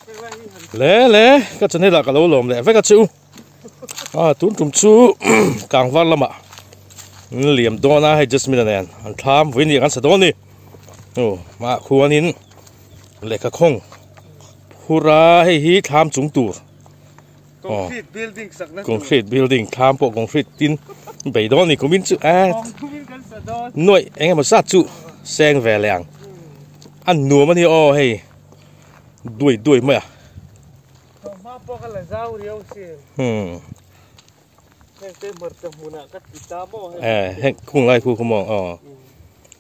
Le le ka channel ah ka lo lawm leh vek a che u a tun tum chu kangvar lamah an liam dawn a hei Jasmine a nen an thlam vui ni kan sa dawn a ni aw mah khuanin lehkha khawng phur a hei hi thlam chung tur Concrete building sakna tur. Concrete building thlam pawh concrete tin bei dawn a ni kumin chu eh nuaih eng emaw zat chu seng ve leh ang a nuam a ni aw hei duai duai mai a. Thawhhma pawh ka la zau riau sin. Hmm. Heng te hmarcha hmunah ka ti ta maw hei. Eh heng khung lai khu khu maw aw.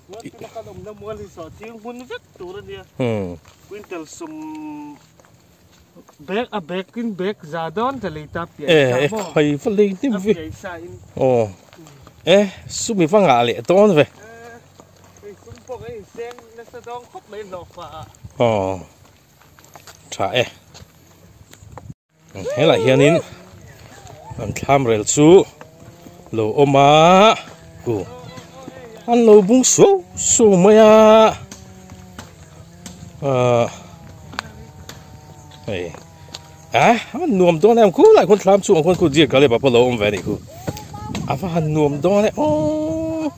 Mual tuna kan awmna mual hi sawh ching hmun vek tur a nia. Hmm. Quintal sum Bag a bag in bag za dawn ta lei ta pian sa maw. E khai va lei hnim ve. Aw e sumi va ngah leh dawn ve. Hei sum pawh kan inseng nasa dawn khawp mai hlawh fah ah. Aw tha e. Helai hianin an thlam rel chu lo awm a u an lo bung suau suau mai a. Ahh hei ah a nuam dawn em khulai khawn thlam chungah khawn khu deer kale pawh lo awm ve a nih khu a va han nuam dawn e aww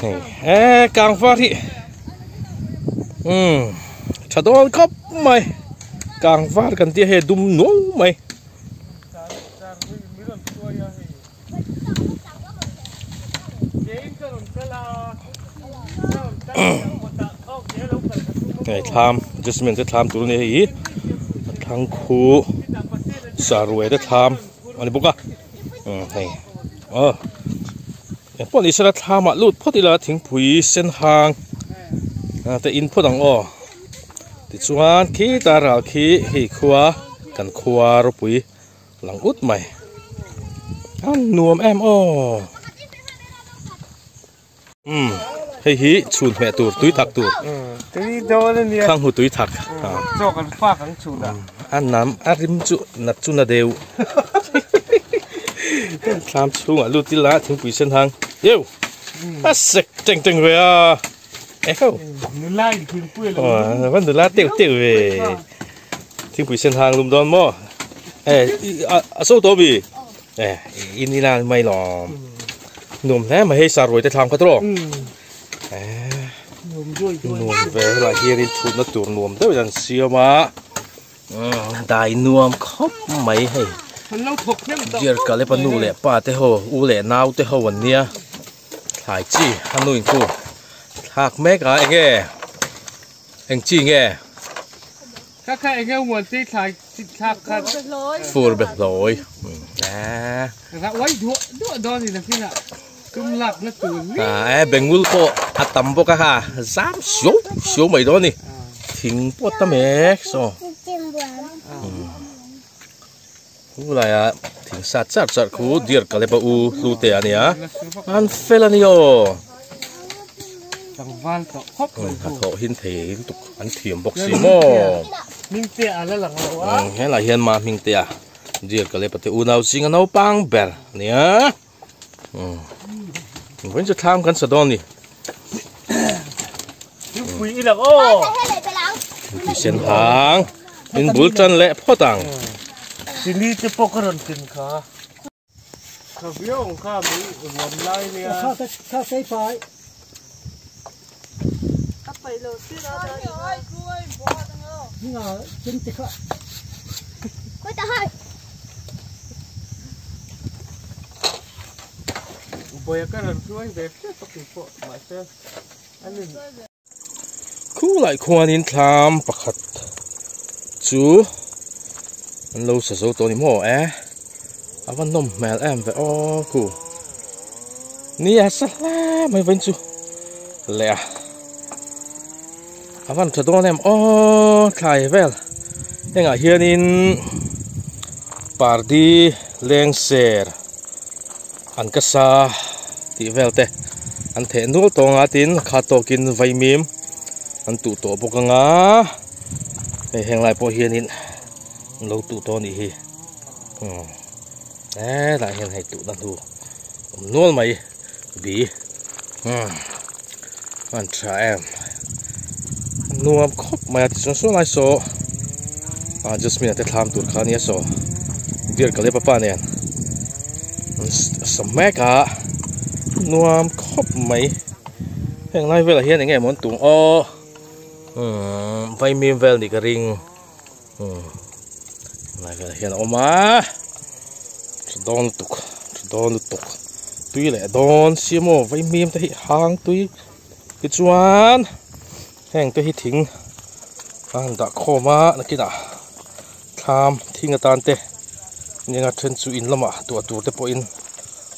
hei eh kangvar hi umm tha dawn khawp mai kangvar kan tia hei a dum nuau mai. Hei thlam adjustment te thlam tur a ni hei hi a thlang khu saruai te thlam a ni bawk a umm hei aw engpawh ni sela thlam ah lut phawt ila thingpui sen hang te in phawt ang aw tichuan khita ral khi hei khua kan khua ropui. Lang ut mai. A nuam em aw. Umm hei hi chhun hmeh tur tui thak tur. Tui dawn a nia. Thang hu tui thak. Chaw kan fak ang chhun ah. A nam a rim chu nat chu na deuh. Thlam chhungah lut ila thingpui sen hang. Yeu. A sek teng teng ve a. Eho. Nula in thingpui lo. Aw van nula teuh teuh ve. Thingpui sen hang lum dawn maw? Eh a so tawh mi? Eh in ila mai lawm. Nuam hle mai hei sarruai te thlam kha tawh. Eh nuam duai duai. Nuam ve helai hianin thutna tur nuam deuh in an siam a. Dai nuam khawp mai hei. Dear Kalepa nu leh pa te ho u leh nau te ho an nia. Thlai chi a nu in khu thlak mek a enge eng chi nge Kha kha enge muan te thlai chi thlak kha Fur be hlawi Ra uai duah duah dawn ni nakin ah tum lak na tur ni A e bengul pawh a tam bawk a ha zam siau siau mai dawn ni thing pawh a tam e saw Chu laia thing sat char char khu deer ka lep a u hlu te a nia an fel a ni aw tlangval tawh khawp mai a thawh hin thei lutuk an thiam bawk si maw hming te a la lang lo a helai hian ma hming te a deer ka lep a te unau zinga naupang ber a nia vawiin chu thlam kan sa dawn a ni thingpui i lang aw thingpui sen hang in bul tan leh phawt ang chini te pawh ka rawn ken kha kha viau ang kha mai ruam lai nia kha sei pai a pai lo sir a nga chin te kha koi ta hai Bawia ka rawn hruai ve hriat tak tih pawh mahse a ni. Khulai khuanin thlam pakhat chu an lo sa zo tawh a ni maw e a va nawm hmel em ve aw khu ni a sa hle mai vawiin chu leh a a van tha dawn em aw thlai vel hengah hianin pardi leng ser an ka sa tih vel te an theh nual tawng a tin kha tawkin vaimim an tuh tawh bawk anga hei heng lai pawh hianin an lo tuh tawh a nih hi umm helaiah hian hei tuhna hnu awm nual mai bi umm a tha em. Nuam khawp mai a tichuan saw lai saw ah Jasmine a te thlam tur kha ania saw dear Kalep a pa nen an sa mek a nuam khawp mai heng lai velah hian eng nge maw an tum aw umm vaimim vel nih ka ring umm lai velah hian a awm a tha dawn lutuk tha dawn lutuk tui leh dawn sia maw vaimim te hi hang tui. Tichuan heng te hi thing a han dah khawm a nakinah thlam thing atan te nia then chu in lamah tuah tur te pawhin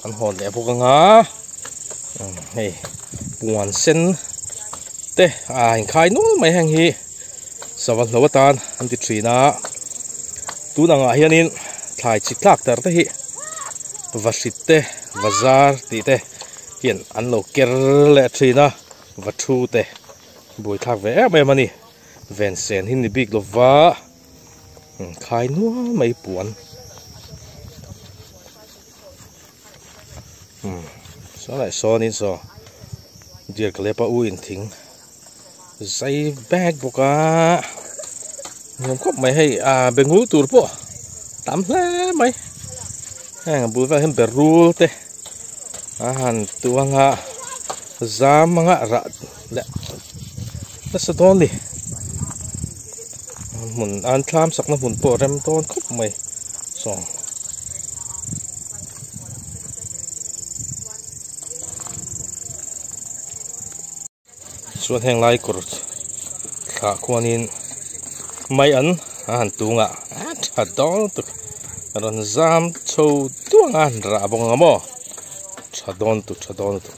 an hawn leh bawk ang a hei puan sen te a inkhai nual mai heng hi sava hlo atan an ti thin a tun angah hianin thlai chi tlak tar te hi vahrit te vazar tih te. Hian an lo ker leh thin a, va thu te buaithlak ve em em a ni. Ven sen hi ni bik lova khai nual mai puan. Umm saw leh sawnin saw deer ka lepa u in thing zai bek bawk a nuam khawp mai hei ah bengul tur pawh tam hle mai heng a bul velah hian berul te a han tuang a zam anga rah leh nasa dawn a ni hmun an thlam sakna hmun pawh a rem dawn khawp mai saw. Chuan heng lai kawr thlah khuanin mai an a han tung a a tha dawn lutuk rawn zam chho duang a han rah bawk ang maw tha dawn lutuk tha dawn lutuk.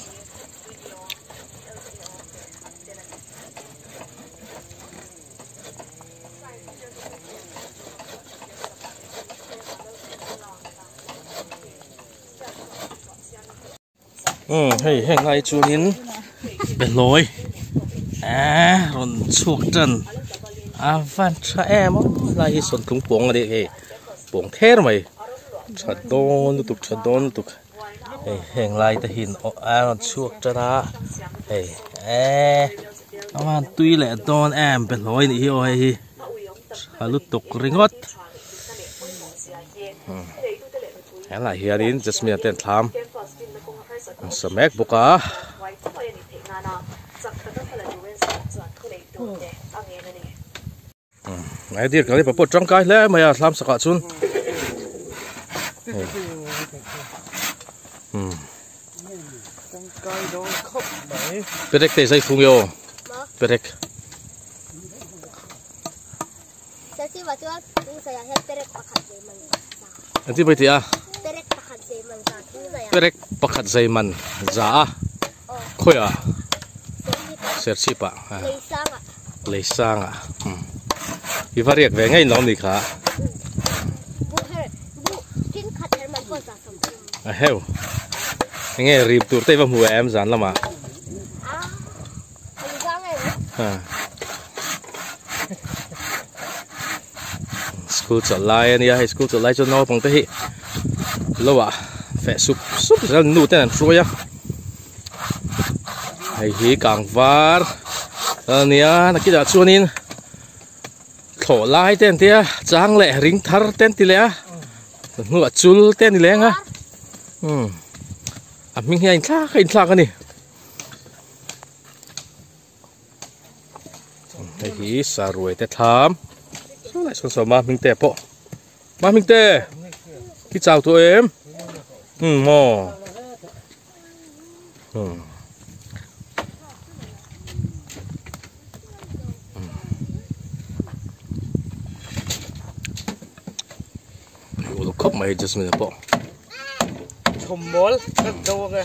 Umm hei heng lai chuanin behlawi eee rawn chhuak tan a van tha em aw helai hi sawntlung pawng a nih hei pawng ther mai tha dawn lutuk tha dawn lutuk hei heng lai te hi a rawn chhuak tan a hei eee a van tui leh dawn em behlawi nih hi aw hei hi tha lutuk ringawt. Helaiah hianin Jasmine te an thlam an sa mek bawk a. Ai dir ka pawh tangkai hle mai a thlam sakah chuan. Perek te zai fung io perek. Engtin pawh i ti a? Perek pakhat zai man za a khawiah Serchhip ah Leisang ah i va riak ve ngei lo ni kha a heu enge rip tur te i va hmu em zan lamah. School chawlh lai a nia hei school chawlh lai chuan naupang te hi lo ah feh sup sup zel nu ten an hruai a hei hi kang var a nia nakinah chuanin thlawh lai te an tia chang leh ring thar te an ti leh a hnuah chul te an ni leng a umm a hming hi a inthlak a inthlak a ni. Hei hi saruai te thlam saw lai sawn saw Mahmingte pawh Mahmingte khi chau tawh em umm maw umm Uluk khawp mai Jasmine pawh. Thawmmawl kan do ang e.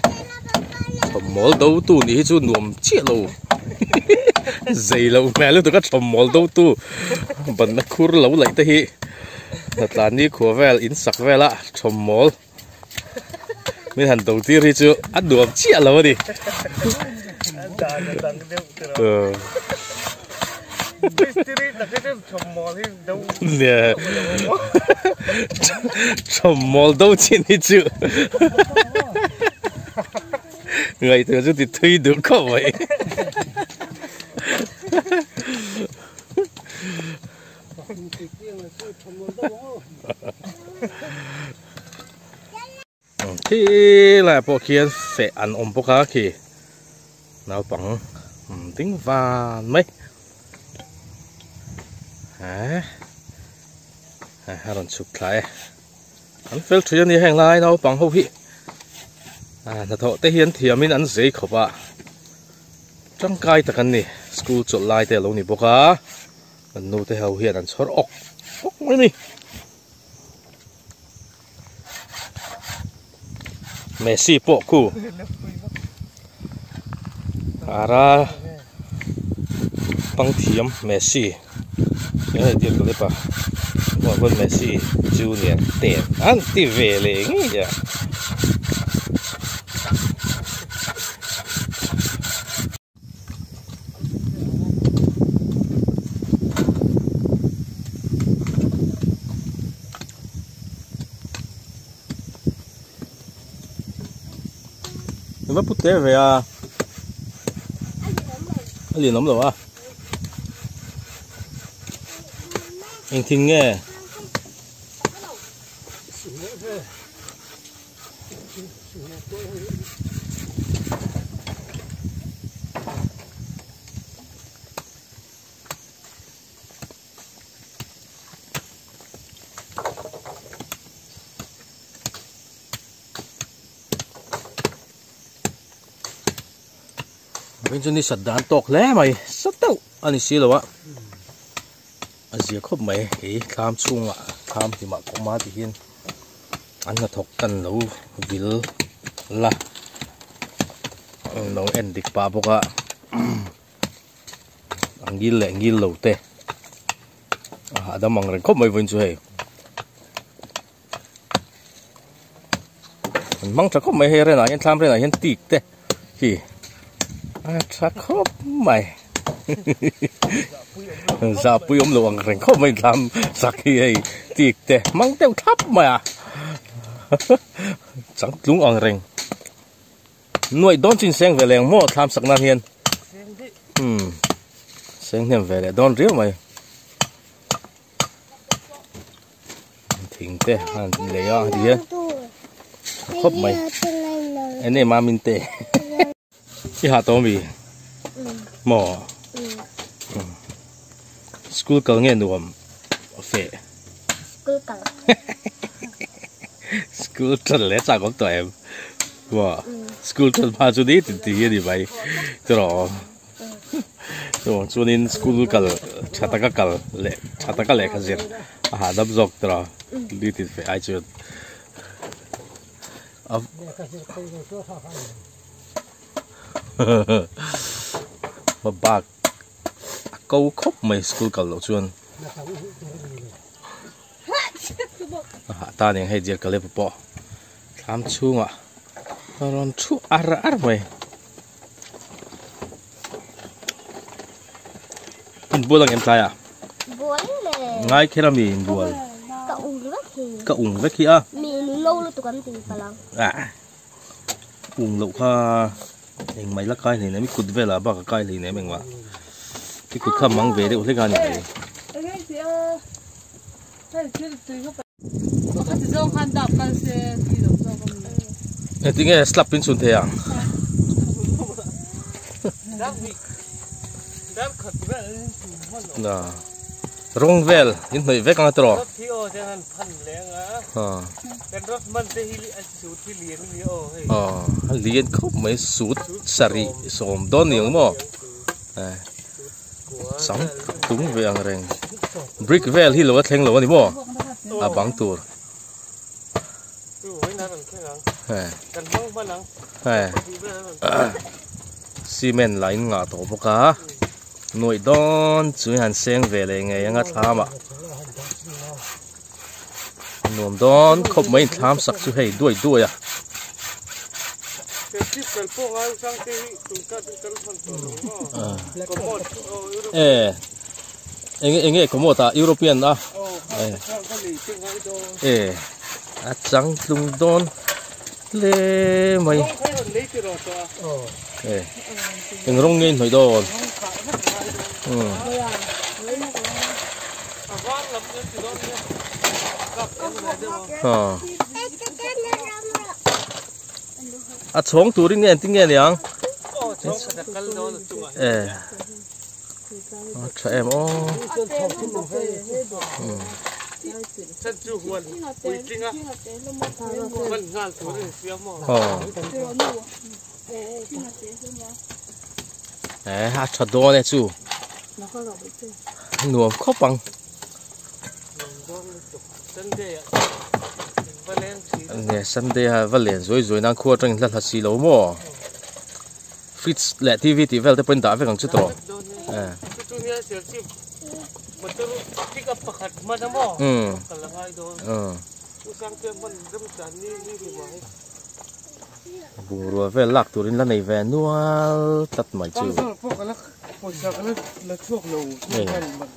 Thawmmawl do tu nih hi chu nuam chiah lo. Zei lo hmel lutuk a thawmmawl do tu banna khur lo laih te hi hnatlan ni khua vel in sak vela thawmmawl min han do tir hi chu a nuam chiah lo a ni. Dan a dang deuh tiraw. Mistiri tak hi chu thawmmawl hi do. Nia. Thawmmawl do chin hi chu ngaihtuah chu ti thui duh khawp mai. Khi laiah pawh khian feh an awm bawk a khi naupang ding van mai eh a rawn chhuk thla e an fel thui a ni heng lai naupang ho hi hnathawh te hi an thiam in an zei khawp a tangkai tak an ni school chawlh lai te a lo ni bawk a an nu te ho hian an chhawr awk awk mai a ni. Messi pawh khu ara pang thiam Messi enge tir ka lep a tunah chuan Messi junior te an ti ve leh ngei a. Va put te ve a a lian awm lo a engthing nge Vawin chu ni sat dan tawk hle mai sa deuh a ni si lo a a zia khawp mai hei thlam chhungah thlam hlimah kawma ti hian an hnathawk kan lo vil la lo en dik pah bawk a a ngil leh ngil lo te a hahdam ang reng khawp mai vawiin chu hei an hmang tha khawp mai hei renah hian thlam renah hian tik te hi a tha khawp mai zahpui awm lo ang reng khawp mai thlam sak hi hei tik te hmang deuh thlap mai a changtlung ang reng nuaih dawn chin seng ve leh ang maw thlam sak nan hian umm seng hnem ve leh dawn riau mai. Thing te an lei a ti hian tha khawp mai eng nge mamin te i hah tawh ami maw school kal nge nuam fe school kal school tan leh chak awm tawh em maw school tan hma chu ni tin ti hi a ni mai tiraw. Chuvang chuanin school kal tha taka kal leh tha taka lehkha zir a hahdam zawk tawh a ni tih feh ai chuan a bak a ko khawp mai school kal loh chuan a hah ta aniang hei dear Caleb-a pawh thlam chhungah a rawn thu ar ar mai. Inbual ang em tlai ah? Bual le. Ngai kher ami inbual? Ka ung vek hi. Ka ung vek hi a. Mi no lutuk an ti palang. Ah. Ung loh kha eng mai la kai hlei nem i kut velah bak a kai hlei nem engmah. I kut kha mang ve deuh hlek a ni mai. Engtinge slap in chhun thei ang? Rawng vel in hnawih vek ang a tiraw? A lian khawp mai sut sarih sawm dawn ni ang maw? Chang tung ve ang reng brick vel hi lo a thleng lo a ni maw a bang tur cement lah in ngah tawh bawk a nuaih dawn chu i han seng ve leh ngei anga thlam ah nuam dawn khawp mai in thlam sak chu hei duai duai a. E enge enge commode ah European a e a changtlung dawn hle mai e eng rawng nge in hnawih dawn. A chhawng turin nge engtin nge niang? E a tha em aw. E a tha dawn e chu nuam khawp ang. Nge Sunday a va len zuai zuai nan khua atangin hla hla si lo maw? Fridge leh TV tih vel te pawhin dah vek ang chu tawh. Umm. Bungrua vel lak turin la nei ve nual tlat mai chu.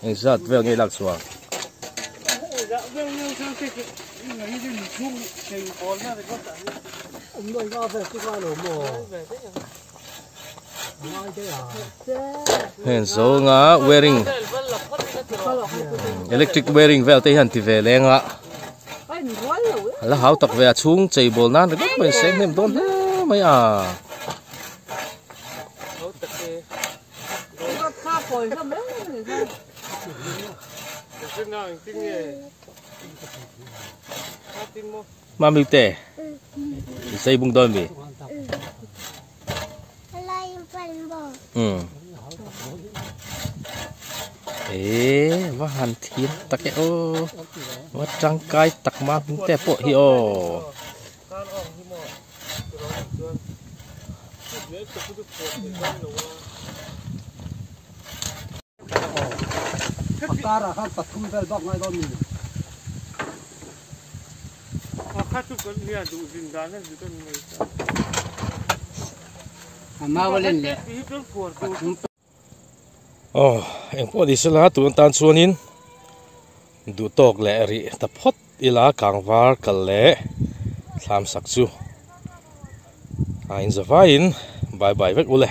Eng zat vel nge lak chhuah? Heng zawnga wearing electric wearing vel te hian ti ve leng a la hau tak ve a chhung chei bawl nan ringawt mai seng hnem dawn hle mai a. Mami te i sei bung dawn mi? Um e va han thiam tak e aw va tangkai tak mami te pawh hi aw. Aw engpawh ni sela tun atan chuanin duh tawk leh rih ta phawt ila kangvar kal leh thlam sak chu a inzavaiin bye bye vek u le.